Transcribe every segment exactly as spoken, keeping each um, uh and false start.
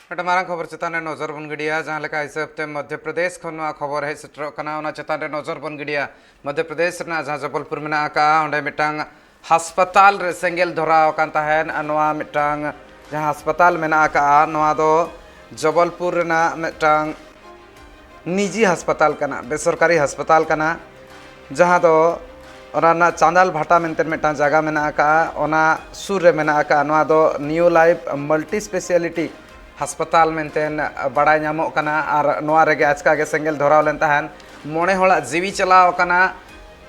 ᱢᱤᱫᱴᱟᱝ ᱢᱟᱨᱟᱝ ᱠᱷᱚᱵᱚᱨ ᱪᱮᱛᱟᱱ ᱨᱮ ᱱᱚᱡᱚᱨ ᱵᱚᱱ ᱜᱤᱰᱤᱭᱟ, ᱡᱟᱦᱟᱸ ᱞᱮᱠᱟ ᱦᱤᱥᱟᱹᱵ ᱛᱮ ᱢᱚᱫᱽᱫᱷᱚ ᱯᱨᱚᱫᱮᱥ ᱠᱷᱚᱱ ᱱᱚᱣᱟ ᱠᱷᱚᱵᱚᱨ ᱦᱮᱡ ᱥᱮᱴᱮᱨᱚᱜ ᱠᱟᱱᱟ, ᱚᱱᱟ ᱪᱮᱛᱟᱱ ᱨᱮ ᱱᱚᱡᱚᱨ ᱵᱚᱱ ᱜᱤᱰᱤᱭᱟ᱾ ᱢᱚᱫᱽᱫᱷᱚ ᱯᱨᱚᱫᱮᱥ ᱨᱮᱱᱟᱜ ᱡᱟᱦᱟᱸ ᱡᱚᱵᱚᱞᱯᱩᱨ ᱢᱮᱱᱟᱜ ᱟᱠᱟᱫᱼᱟ, ᱚᱸᱰᱮ ᱢᱤᱫᱴᱟᱝ ᱦᱟᱥᱯᱟᱛᱟᱞ ᱨᱮ ᱥᱮᱸᱜᱮᱞ ᱫᱷᱚᱨᱟᱣ ᱟᱠᱟᱱ ᱛᱟᱦᱮᱸᱫ᱾ ᱟᱨ ᱱᱚᱣᱟ ᱢᱤᱫᱴᱟᱝ ᱡᱟᱦᱟᱸ ᱦᱟᱥᱯᱟᱛᱟᱞ ᱢᱮᱱᱟᱜ ᱟᱠᱟᱫᱼᱟ, ᱱᱚᱣᱟ ᱫᱚ ᱡᱚᱵᱚᱞᱯᱩᱨ ᱨᱮᱱᱟᱜ ᱢᱤᱫᱴᱟᱝ ᱱᱤᱡᱤ ᱦᱟᱥᱯᱟᱛᱟᱞ ᱠᱟᱱᱟ, ᱵᱮᱥᱚᱨᱠᱟᱨᱤ ᱦᱟᱥᱯᱟᱛᱟᱞ ᱠᱟᱱᱟ, ᱡᱟᱦᱟᱸ ᱫᱚ ᱚᱱᱟ ᱨᱮᱱᱟᱜ ᱪᱟᱸᱫᱟᱞ ᱵᱷᱟᱴᱟ ᱢᱮᱱᱛᱮ ᱢᱤᱫᱴᱟᱝ ᱡᱟᱭᱜᱟ ᱢᱮᱱᱟᱜ ᱟᱠᱟᱫᱼᱟ, ᱚᱱᱟ ᱥᱩᱨ ᱨᱮ ᱢᱮᱱᱟᱜ ᱟᱠᱟᱫᱼᱟ᱾ ᱱᱚᱣᱟ ᱫᱚ ᱱᱤᱭᱩ ᱞᱟᱭᱤᱯᱷ ᱢᱟᱞᱴᱤ ᱥᱯᱮᱥᱟᱞᱤᱴᱤ ᱦᱟᱥᱯᱟᱛᱟᱞ ᱢᱮᱱᱛᱮ ᱵᱟᱲᱟᱭ ᱧᱟᱢᱚᱜ ᱠᱟᱱᱟ᱾ ᱟᱨ ᱱᱚᱣᱟ ᱨᱮᱜᱮ ᱟᱪᱠᱟ ᱜᱮ ᱥᱮᱸᱜᱮᱞ ᱫᱷᱚᱨᱟᱣ ᱞᱮᱱ ᱛᱟᱦᱮᱸᱫ, ᱢᱚᱬᱮ ᱦᱚᱲᱟᱜ ᱡᱤᱣᱤ ᱪᱟᱞᱟᱣ ᱟᱠᱟᱱᱟ᱾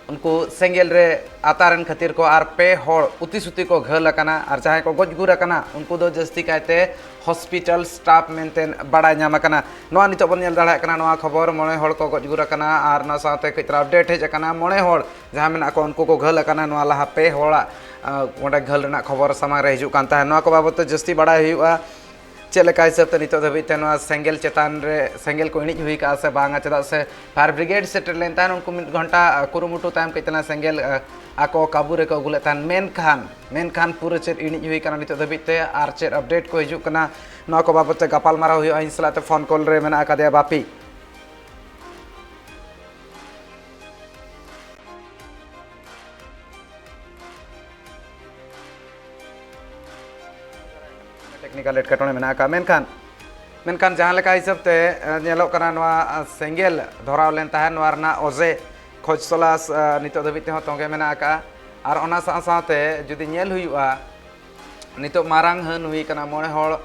ᱩᱱᱠᱩ ᱥᱮᱸᱜᱮᱞ ᱨᱮ ᱟᱛᱟᱨ ᱮᱱ ᱠᱷᱟᱹᱛᱤᱨ ᱠᱚ ᱟᱨ ᱯᱮ ᱦᱚᱲ ᱩᱛᱤ ᱥᱩᱛᱤ ᱠᱚ ᱜᱷᱟᱹᱞ ᱟᱠᱟᱱᱟ᱾ ᱟᱨ ᱡᱟᱦᱟᱸᱭ ᱠᱚ ᱜᱚᱡ ᱜᱩᱨ ᱟᱠᱟᱱᱟ, ᱩᱱᱠᱩ ᱫᱚ ᱡᱟᱹᱥᱛᱤ ᱠᱟᱭᱛᱮ ᱦᱚᱥᱯᱤᱴᱟᱞ ᱥᱴᱟᱯ ᱢᱮᱱᱛᱮ ᱵᱟᱲᱟᱭ ᱧᱟᱢ ᱟᱠᱟᱱᱟ᱾ ᱱᱚᱣᱟ ᱱᱤᱛᱚᱜ ᱵᱚᱱ ᱧᱮᱞ ᱫᱟᱲᱮᱭᱟᱜ ᱠᱟᱱᱟ, ᱱᱚᱣᱟ ᱠᱷᱚᱵᱚᱨ, ᱢᱚᱬᱮ ᱦᱚᱲ ᱠᱚ ᱜᱚᱡ ᱜᱩᱨ ᱟᱠᱟᱱᱟ᱾ ᱟᱨ ᱚᱱᱟ ᱥᱟᱶᱛᱮ ᱠᱟᱹᱡ ᱛᱟᱨᱟ ᱟᱯᱰᱮᱴ ᱦᱮᱡ ᱟᱠᱟᱱᱟ, ᱢᱚᱬᱮ ᱦᱚᱲ ᱡᱟᱦᱟᱸ ᱢᱮᱱᱟᱜ ᱠᱚ, ᱩᱱᱠᱩ ᱠᱚ ᱜᱷᱟᱹᱞ ᱟᱠᱟᱱᱟ᱾ ᱱᱚᱣᱟ ᱞᱟᱦᱟ ᱯᱮ ᱦᱚᱲᱟᱜ, ᱟᱸ, ᱚᱸᱰᱮ ᱜᱷᱟᱹᱞ ᱨᱮᱱᱟᱜ ᱠᱷᱚᱵᱚᱨ ᱥᱟᱢᱟᱝ ᱨᱮ ᱦᱤᱡᱩᱜ ᱠᱟᱱ ᱛᱟᱦᱮᱸᱫ᱾ ᱱᱚᱣᱟ ᱠᱚ ᱵᱟᱵᱚᱫ ᱛᱮ ᱡᱟᱹᱥᱛᱤ ᱵᱟᱲᱟᱭ ᱦᱩᱭᱩᱜᱼᱟ᱾ ᱪᱮᱫ ᱞᱮᱠᱟ ᱦᱤᱥᱟᱹᱵ ᱛᱮ ᱱᱤᱛᱚᱜ ᱫᱷᱟᱹᱵᱤᱡ ᱛᱮ ᱱᱚᱣᱟ ᱥᱮᱸᱜᱮᱞ ᱪᱮᱛᱟᱱ ᱨᱮ ᱥᱮᱸᱜᱮᱞ ᱠᱚ ᱤᱬᱤᱡ ᱦᱩᱭ ᱠᱟᱜᱼᱟ ᱥᱮ ᱵᱟᱝᱟ? ᱪᱮᱫᱟᱜ ᱥᱮ ᱯᱷᱟᱭᱟᱨ ᱵᱨᱤᱜᱮᱰ ᱥᱮᱴᱮᱨ ᱞᱮᱱ ᱛᱟᱦᱮᱸᱫ, ᱩᱱᱠᱩ ᱢᱤᱫ ᱜᱷᱚᱱᱴᱟ, ᱟ, ᱠᱩᱨᱩᱢᱩᱴᱩ ᱛᱟᱭᱚᱢ ᱠᱟᱹᱡ ᱛᱟᱞᱟᱝ ᱥᱮᱸᱜᱮᱞ, ᱟ, ᱟᱠᱚ ᱠᱟᱵᱩ ᱨᱮᱠᱚ ᱟᱹᱜᱩ ᱞᱮᱫ ᱛᱟᱦᱮᱸᱫ᱾ ᱢᱮᱱᱠᱷᱟᱱ, ᱢᱮᱱᱠᱷᱟᱱ ᱯᱩᱨᱟᱹ ᱪᱮᱫ ᱤᱬᱤᱡ ᱦᱩᱭ ᱠᱟᱱᱟ ᱱᱤᱛᱚᱜ ᱫᱷᱟᱹᱵᱤᱡ ᱛᱮ ᱟᱨ ᱪᱮᱫ ᱟᱯᱰᱮᱴ ᱠᱚ ᱦᱤᱡᱩᱜ ᱠᱟᱱᱟ, ᱱᱚᱣᱟ ᱠᱚ ᱵᱟᱵᱚᱫ ᱛᱮ ᱜᱟᱯᱟᱞ ᱢᱟᱨᱟᱣ ᱦᱩᱭᱩᱜᱼᱟ᱾ ᱤᱧ ᱥᱟᱞᱟᱜ ᱛᱮ ᱯᱷᱳᱱ ᱠᱚᱞ ᱨᱮ ᱢᱮᱱᱟᱜ ᱟᱠᱟᱫᱮᱭᱟ ᱵᱟᱯᱤ᱾ ᱴᱮᱠᱱᱤᱠᱟᱞ ᱮᱴᱠᱮᱴᱚᱬᱮ ᱢᱮᱱᱟᱜ ᱟᱠᱟᱫᱼᱟ, ᱢᱮᱱᱠᱷᱟᱱ, ᱢᱮᱱᱠᱷᱟᱱ ᱡᱟᱦᱟᱸ ᱞᱮᱠᱟ ᱦᱤᱥᱟᱹᱵ ᱛᱮ, ᱮ, ᱧᱮᱞᱚᱜ ᱠᱟᱱᱟ, ᱱᱚᱣᱟ, ᱮ, ᱥᱮᱸᱜᱮᱞ ᱫᱷᱚᱨᱟᱣ ᱞᱮᱱ ᱛᱟᱦᱮᱸᱫ, ᱱᱚᱣᱟ ᱨᱮᱱᱟᱜ ᱚᱡᱮ ᱠᱷᱚᱡᱽ ᱛᱚᱞᱟᱥ, ᱮ, ᱱᱤᱛᱚᱜ ᱫᱷᱟᱹᱵᱤᱡ ᱛᱮᱦᱚᱸ ᱛᱚᱸᱜᱮ ᱢᱮᱱᱟᱜ ᱟᱠᱟᱫᱼᱟ᱾ ᱟᱨ ᱚᱱᱟ ᱥᱟᱶ ᱥᱟᱶᱛᱮ ᱡᱩᱫᱤ ᱧᱮᱞ ᱦᱩᱭᱩᱜᱼᱟ, ᱱᱤᱛᱚᱜ ᱢᱟᱨᱟᱝ ᱦᱟᱹᱱ ᱦᱩᱭ ᱠᱟᱱᱟ, ᱢᱚᱬᱮ ᱦᱚᱲ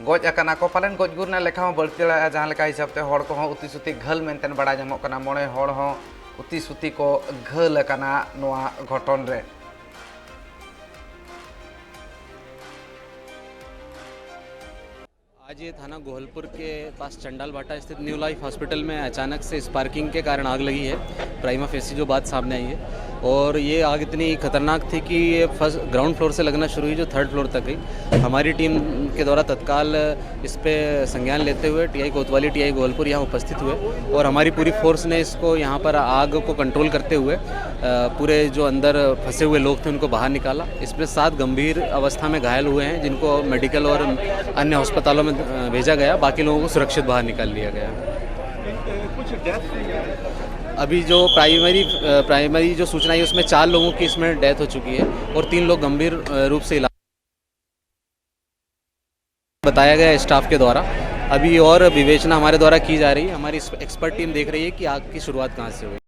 ᱜᱚᱡ ᱟᱠᱟᱱᱟ ᱠᱚ, ᱯᱟᱞᱮᱱ ᱜᱚᱡ ᱜᱩᱨ ᱨᱮᱱᱟᱜ ᱞᱮᱠᱷᱟ ᱦᱚᱸ ᱵᱟᱹᱲᱛᱤ ᱫᱟᱲᱮᱭᱟᱜᱼᱟ᱾ ᱡᱟᱦᱟᱸ ᱞᱮᱠᱟ ᱦᱤᱥᱟᱹᱵ ᱛᱮ ᱦᱚᱲ ᱠᱚᱦᱚᱸ ᱩᱛᱤ ᱥᱩᱛᱤ ᱜᱷᱟᱹᱞ ᱢᱮᱱᱛᱮ ᱵᱟᱲᱟᱭ ᱧᱟᱢᱚᱜ ᱠᱟᱱᱟ, ᱢᱚᱬᱮ ᱦᱚᱲ ᱦᱚᱸ ᱩᱛᱤ ᱥᱩᱛᱤ ᱠᱚ ᱜᱷᱟᱹᱞ ᱟᱠᱟᱱᱟ ᱱᱚᱣᱟ ᱜᱷᱚᱴᱚᱱ ᱨᱮ᱾ आज ये थाना गोहलपुर के पास चंडाल भाटा स्थित न्यू लाइफ हॉस्पिटल में अचानक से स्पार्किंग के कारण आग लगी है। प्राइमा फेसी जो बात सामने आई है, और ये आग इतनी खतरनाक थी कि ये फर्स्ट ग्राउंड फ्लोर से लगना शुरू हुई, जो थर्ड फ्लोर तक गई। हमारी टीम के द्वारा तत्काल इस पे संज्ञान लेते हुए टीआई कोतवाली, टीआई गोलपुर यहाँ उपस्थित हुए और हमारी पूरी फोर्स ने इसको, यहाँ पर आग को कंट्रोल करते हुए अ, पूरे जो अंदर फंसे हुए लोग थे उनको बाहर निकाला। इसमें सात गंभीर अवस्था में घायल हुए हैं, जिनको मेडिकल और अन्य अस्पतालों में अ, भेजा गया। बाकी लोगों को सुरक्षित बाहर निकाल लिया गया। अभी जो प्राइमरी प्राइमरी जो सूचना है, उसमें चार लोगों की इसमें डेथ हो चुकी है और तीन लोग गंभीर अ, रूप से इलाज, बताया गया स्टाफ के द्वारा। अभी और विवेचना हमारे द्वारा की जा रही है। हमारी एक्सपर्ट टीम देख रही है कि आग की शुरुआत कहाँ से हुई।